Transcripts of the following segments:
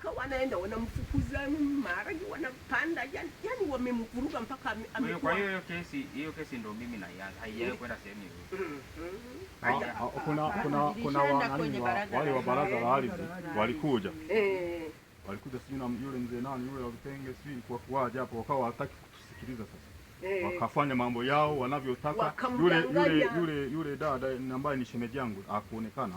Akawa anaenda wanamfukuza, maharage wanapanda, yani wamemvuruga mpaka amekuwa. Kwa hiyo hiyo kesi ndio mimi naianza, haijawahi kwenda sehemu yoyote. Kuna kwenye wale wa baraza la ardhi walikuja, walikuja sijui na yule mzee nani yule wa Vitenge, sijui kwa kuwaje hapo, wakawa hawataki kutusikiliza sasa. Wakafanya mambo yao wanavyotaka. Yule dada ambaye ni shemeji yangu hakuonekana,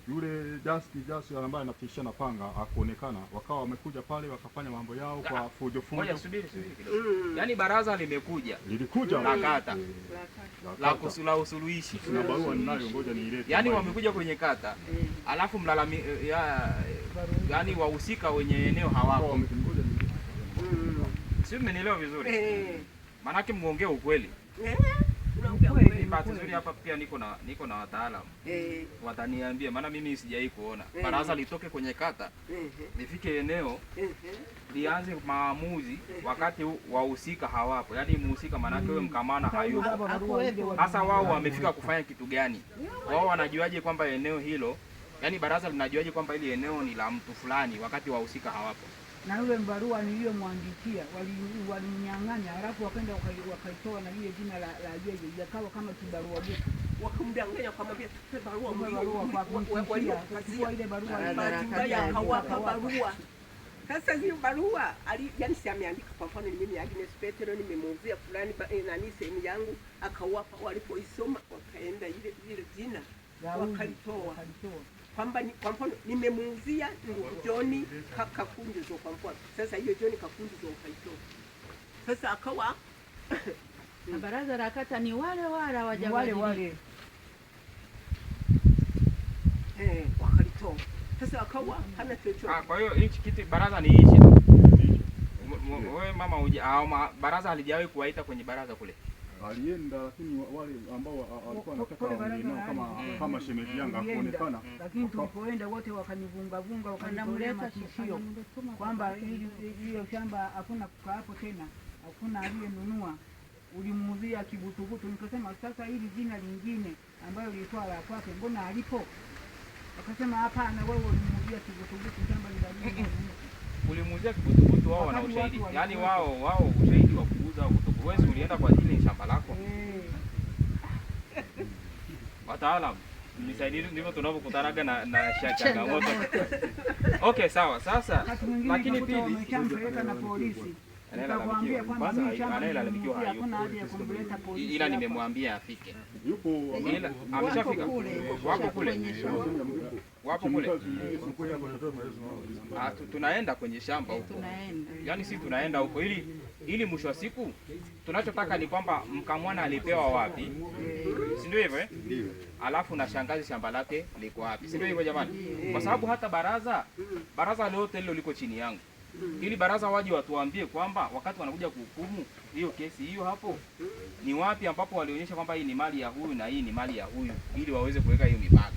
yule Just ambaye anatishia na panga hakuonekana. Wakawa wamekuja pale wakafanya mambo yao kwa fujo fujo. Ngoja, subiri subiri kidogo. Yaani baraza limekuja lilikuja la kata la la usuluhishi. Kuna barua ninayo, ngoja niilete. Yaani wamekuja kwenye kata alafu mlalami yaani wahusika wenye eneo hawapo. Sio, mmenielewa vizuri? Maanake muongee ukweli. Bahati nzuri hapa pia niko na wataalamu wataniambia, maana mimi sijai kuona baraza litoke kwenye kata lifike eneo lianze maamuzi wakati wahusika hawapo. Yaani muhusika maanake wewe mkamana hayupo. Sasa wao wamefika kufanya kitu gani? Wao wanajuaje kwamba eneo hilo, yaani baraza linajuaje kwamba hili eneo ni la mtu fulani wakati wahusika hawapo? Na yule barua niliyomwandikia walimnyang'anya, halafu wakaenda wakaitoa na ile jina la yeye, yakawa kama kibarua buku. Wakamdanganya, wakamwambia tupe barua waliokupatia ile barua. Bahati mbaya akawapa barua. Sasa hiyo barua yani si ameandika, kwa mfano ni mimi Agnes Petro nimemuuzia fulani nani sehemu yangu, akawapa. Walipoisoma wakaenda ile jina wakalitoa kwamba kwa mfano nimemuuzia ndugu John Kakunjuzo kwa mfano. Sasa hiyo John Kakunjuzo ukaitoa. Sasa akawa na baraza la kata ni wale wale wale wale wakalitoa. Sasa akawa hana chochote. Kwa hiyo hichi kiti baraza ni hichi tu. Wewe mama baraza halijawahi kuwaita kwenye baraza kule. Alienda, lakini wale ambao walikuwa wanataka waongee nao kama shemeji yangu hakuonekana. Lakini tulipoenda wote wakanivunga vunga, wakanitolea matishio kwamba hiyo shamba hakuna kukaa hapo tena, hakuna aliyenunua, ulimuuzia kibutubutu. Nikasema sasa hili jina lingine ambayo lilikuwa la kwake mbona alipo? Wakasema hapana, wewe ulimuuzia kibutubutu, shamba ni la Ulimuuzia kibutubutu, wao wana ushahidi. Yaani wao ushahidi wa kuuza au kutokuuza. Wewe ulienda kwa ajili ya shamba lako. Wataalamu nisaidie, ndivyo tunavyokutanaga na changamoto. Okay, sawa. Sasa lakini pili wameshampeleka na polisi. Anayelalamikiwa hayupo, ila nimemwambia afike. Yupo, ila ameshafika. Wapo kule, wapo kule. Tunaenda kwenye shamba huko, yaani si tunaenda huko ili mwisho wa siku tunachotaka ni kwamba mkamwana alipewa wapi, si ndio hivyo eh? Alafu na shangazi shamba lake liko wapi, si ndio hivyo jamani? Kwa sababu hata baraza lote hilo liko chini yangu, ili baraza waje watuambie kwamba wakati wanakuja kuhukumu hiyo kesi hiyo hapo ni wapi ambapo walionyesha kwamba hii ni mali ya huyu na hii ni mali ya huyu, ili waweze kuweka hiyo mipaka.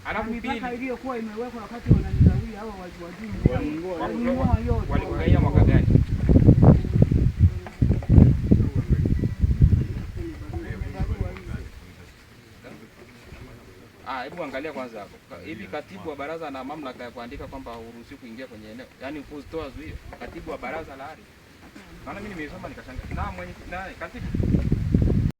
Alafu mipaka iliyokuwa imewekwa wakati wananigawia hao wajumbe yote. Walikugaia mwaka gani? Ah, hebu angalia kwanza hapo. Hivi katibu wa baraza na mamlaka ya kuandika kwamba huruhusiwi kuingia kwenye eneo, yaani kutoa zuio, katibu wa baraza la ardhi. Maana mimi nimesoma nikashangaa. Na mwenye na katibu.